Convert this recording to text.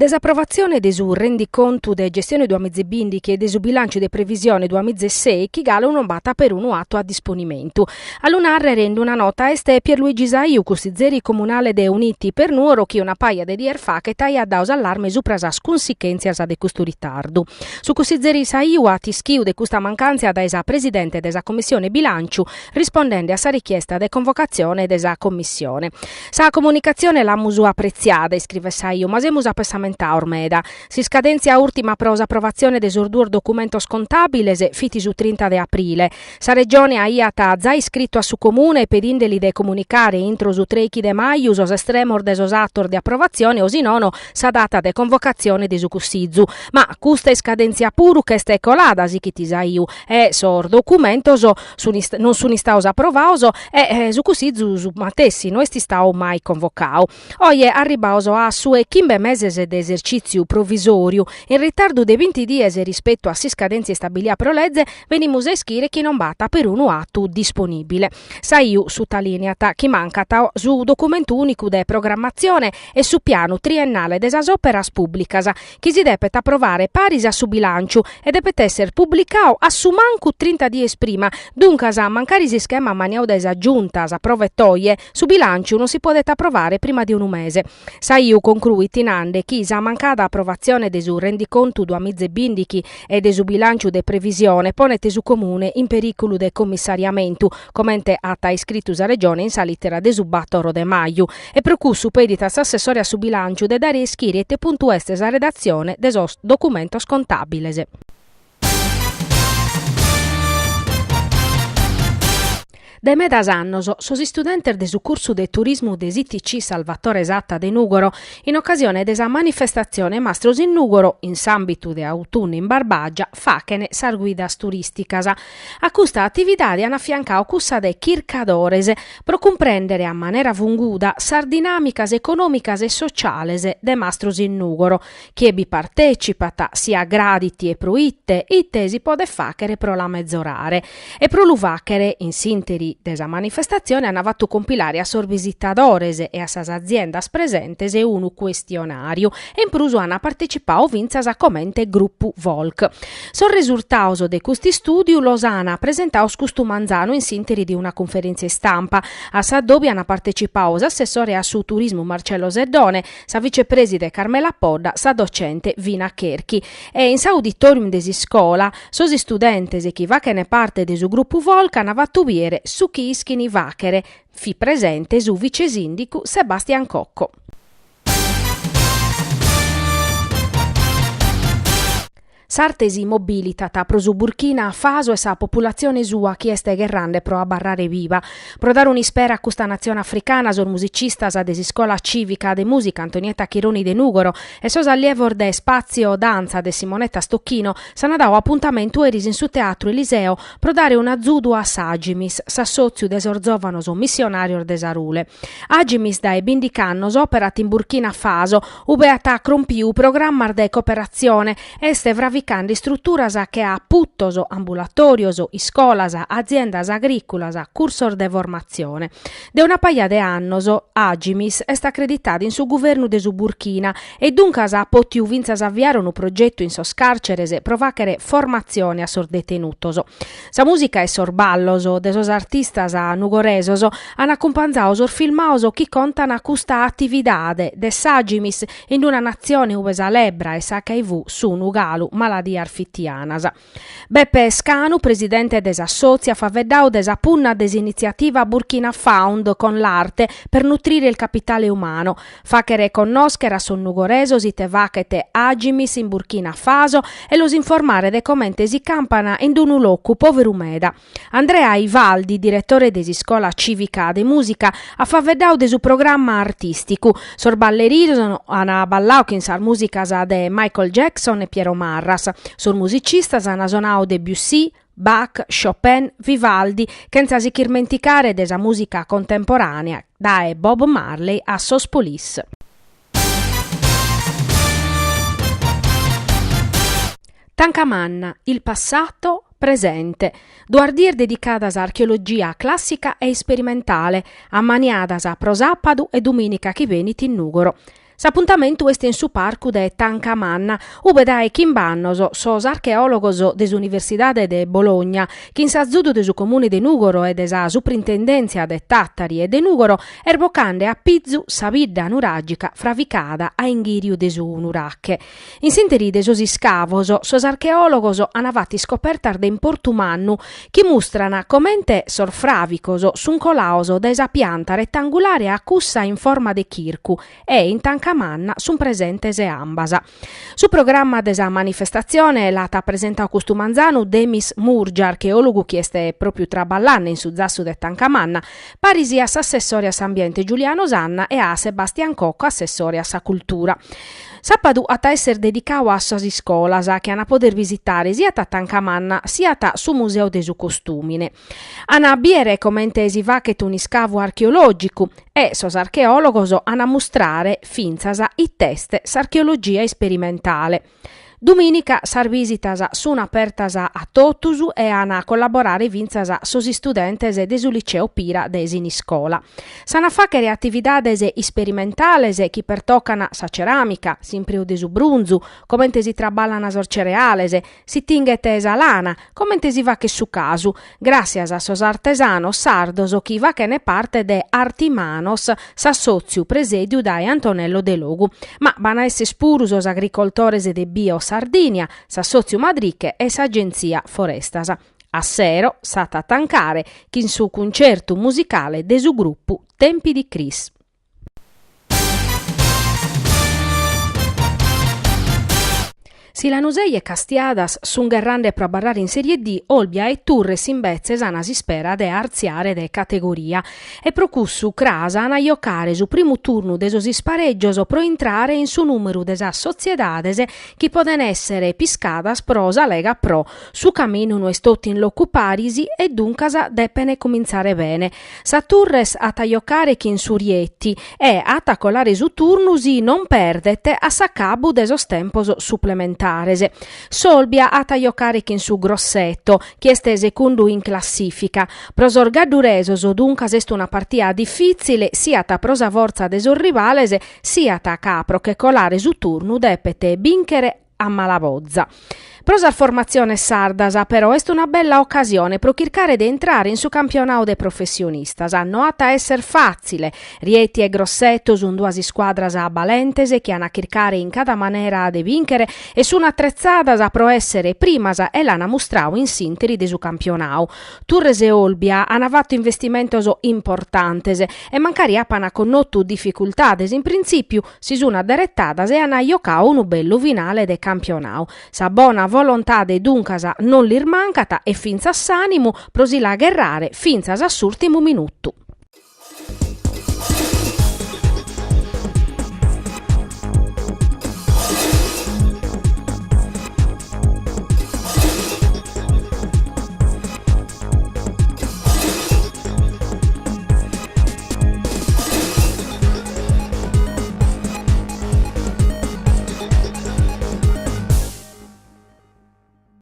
De s'aprovatzione de su rendicontu de gestione duamiza e bìndighi e de su bilànciu de previsione duamiza e sèichi galu non b'at perunu atu a disponimentu. A lu nàrrere in una nota est Pierluigi Saiu, cussizeri comunale de Uniti per Nuoro chi una paja de dies faghet aiat dadu s'allarme supra sas cunsichèntzias de custu ritardu. Su cussizeri Saiu at ischidu de custa mancàntzia dae sa presidente de sa Commissione Bilànciu, rispondende a sa richiesta de convocatzione de sa Commissione. Sa comunicatzione l'amus apretziada, iscrivet Saiu, ma semus apensamentados meda. S'iscadèntzia ùrtima pro s'aprovatzione de sos duos documentos contàbiles fit su trinta de aprile. Sa Regione aiat zai iscritu a su Comune pedinde-li de comunicare intro su trèichi de maju sos estremos de sos atos de aprovatzione o si nono sa data de convocatzione de su Cussizu. Ma custa iscadèntzia puru ch'est colada, sichit Saiu, e sos documentos non sun istados aprovados e su Cussizu su matessi no est istadu mai convocadu. Oje arribados a su 'e chimbe meses de esercìtziu provisòriu, in ritardu de binti dies rispetu a s'iscadèntzia istabilia pro leze, benimus a ischire chi non b'at perunu atu disponìbile. Saiu sutalìniat chi mancat su documentu ùnicu de programmatzione e su pianu triennale de sas òperas pùblicas, chi si depet aprovare paris a su bilànciu e depet èssere publicadu a su mancu trinta dies prima, duncas, mancari s'ischema ammaniadu dae sa Giunta s'aprovet oje, su bilànciu non si podet aprovare prima de unu mese. Saiu concruit nande chi sa mancada aprovatzione de su rendicontu duamiza e bìndighi e de su bilànciu de previsione ponet su Comune in perìculu de commissariamentu, comente at iscritu sa Regione in sa lìtera de su bàtoro de maju, e pro cussu pedit a s'assessore a su bilànciu de dare a ischire ite puntu est sa redatzione de sos documentos contàbiles. Dae medas annos sos istudentes de su cursu de turismu de s'ITC Salvatore Satta de Nùgoro, in ocasione de sa manifestatzione Mastros in Nùgoro, in s'àmbitu de Autunno in Barbàgia, fachent sas guidas turìsticas. A custa atividade an afiancadu cussa de chircadores pro cumprèndere a manera funguda sas dinàmicas econòmicas e sociales de Mastros in Nùgoro, chie bi partècipat, si agradit e pro ite, ite si podet fàghere pro la mezorare. E pro lu fàghere, in s'ìnteri de sa manifestatzione an fatu compilare a sos visitadores e a sas aziendas presentes unu cuestionàriu e in prus an partecipadu fintzas comente grupu folk. Sos resurtados de custu istùdiu los an presentados custu manzanu in s'ìnteri de una cunferèntzia istampa. A s'addòbiu an partecipadu s'assessore a su turismu Marcello Seddone, sa vicepreside Carmela Podda, sa docente Vina Cherchi. E in s'auditorium de s'iscola, sos istudentes chi fachene parte de su grupu folk an fatu biere su chi ischini fàchere. Fit presente su vicesindicu Sebastian Cocco. S'arte si mobilitat pro su Burkina Faso e sa populatzione sua chi est gherrande pro abarrare biva. Pro dare un'ispera a custa natzione africana sos musicistas de s'Iscola Cìvica de Mùsica Antonietta Chironi de Nùgoro e sos allievos de Spazio Danza de Simonetta Stocchino s'ant dadu apuntamentu eris in su Teatru Eliseo pro dare un'azudu a s'Agimis, s'assòtziu de sos zòvanos missionàrios de Sarule. Agimis dae bìndich'annos òperat in Burkina Faso, ube at crompiu programmas de cooperatzione e est fravicande istruturas che a putos, ambulatòrios, iscolas, aziendas agrìculas, cursos de formatzione. De una paja de annos, Agimis est acreditada in su guvernu de su Burkina e duncas at pòtiu fintzas aviare unu progetu in sos càrceres pro fàghere formatzione a sos detenutos. Sa mùsica e sos ballos de sos artistas nugoresos an acumpanzadu sos filmados chi contan custa atividade de s'Agimis in una natzione ue sa lebra e s'HIV sun galu maladias fitianas. Beppe Scanu, presidente de s'assòtziu, at faeddadu de sa punna de s'initziativa Burkina Found con l'arte per nutrire il capitale umano, Fàghere connòschere a sos nugoresos ite faghet Agimis in Burkina Faso e los informare de comente si campan in unu locu pòveru meda. Andrea Ivaldi, diretore de s'Iscola Cìvica de Mùsica, at faeddadu de su programma artìsticu. Sos ballerinos an balladu chin sas mùsicas de Michael Jackson e Piero Marras. Sos musicistas an sonadu Debussy, Bach, Chopin, Vivaldi, chentza si ch'irmenticare de sa mùsica contemporànea, dae Bob Marley a sos Police. Tanca Manna, il passato presente. Duas dies dedicadas a archeologia clàssica e isperimentale, ammaniadas pro sàpadu e dumìnica chi benit in Nùgoro. S'apuntamentu est in su parcu de Tanca Manna, ube dae chimb'annos sos archeòlogos de s'Universidade de Bologna, chin s'azudu de su Comune de Nùgoro e de sa Suprintendèntzia de Tàtari e de Nùgoro, est bocande a pizu sa bidda nuràgica fravicada a inghìriu de su nurache. In s'ìnteri de sos iscavos, sos archeòlogos ant fatu iscopertas de importu mannu chi mustran comente sos fràvicos sunt colados dae sa pianta retangulare a cussa in forma de chircu e in Tanca Manna sunt presentes ambas. Su programma de sa manifestatzione l'at presentadu custu manzanu Demis Murgia, archeòlogu chi est pròpiu traballande in su zassu de Tanca Manna, paris a s'assessore a s'ambiente Giuliano Sanna e a Sebastian Cocco, assessore a sa cultura. Sàpadu at a èssere dedicadu a sas iscolas, chi an a poder visitare siat a Tanca Manna siat su Museu de su Costùmine. An a bìere comente si faghet un'iscavu archeològicu e sos archeòlogos an a mustrare fintzas it'est s'archeologia isperimentale. Dumìnica sas bìsitas sun apertas a totus e an a collaborare fintzas sos istudentes de su Liceo Pira de Siniscola. S'an a fàghere atividades isperimentales chi pertocan sa ceràmica, s'impreu de su brunzu, comente si traballan sos cereales, si tinghet sa lana, comente si faghet su casu, gràssias a sos artesanos sardos chi faghent parte de Artimanos, s'assòtziu presèdiu dae Antonello Delogu. Ma b'an a èssere puru sos agricoltores de Bio Sardinia, s'assòtziu Madriche e s'Agentzia Forestas. A sero s'at a tancare chin su cuncertu musicale de su grupu Tempi di Cris. Si Lanusei e Castiadas sun gherrande pro abarrare in Serie D, Olbia e Turres imbetzes an s'ispera de artziare de categoria. E pro cussu cras an a jocare su primu turnu de sos isparègios pro intrare in su nùmeru de sas sotziedades chi poden èssere piscadas pro sa Lega Pro. Su caminu no est totu in locu paris e duncas depen cumintzare bene. Sa Turres at a jocare chin su Rieti e at a colare su turnu si non perdet a s'acabu de sos tempos suplementares. S'Olbia at a jocare chin su Grosseto, chi est secundu in classìfica. Pro sos gadduresos duncas est una partia difìtzile siat pro sa fortza de sos rivales siat ca pro che colare su turnu depet bìnchere a malaboza. Pro sas formatziones sardas, però, est una bella ocasione pro chircare de intrare in su campionadu de professionistas. No at a èssere fàtzile. Rieti e Grosseto sunt duas iscuadras balentes chi an a chircare in cada manera de bìnchere e sunt atretzadas pro èssere primas e l'an mustradu in s'ìnteri de su campionadu. Turres e Olbia an fatu investimentos importantes e mancari apan connotu dificultades in printzìpiu, si sun adderetadas e an jocadu unu bellu finale de campionadu. Sa bona volontade duncas non lis mancat e fintzas s'ànimu pro si la gherrare fintzas a s'ùrtimu minutu.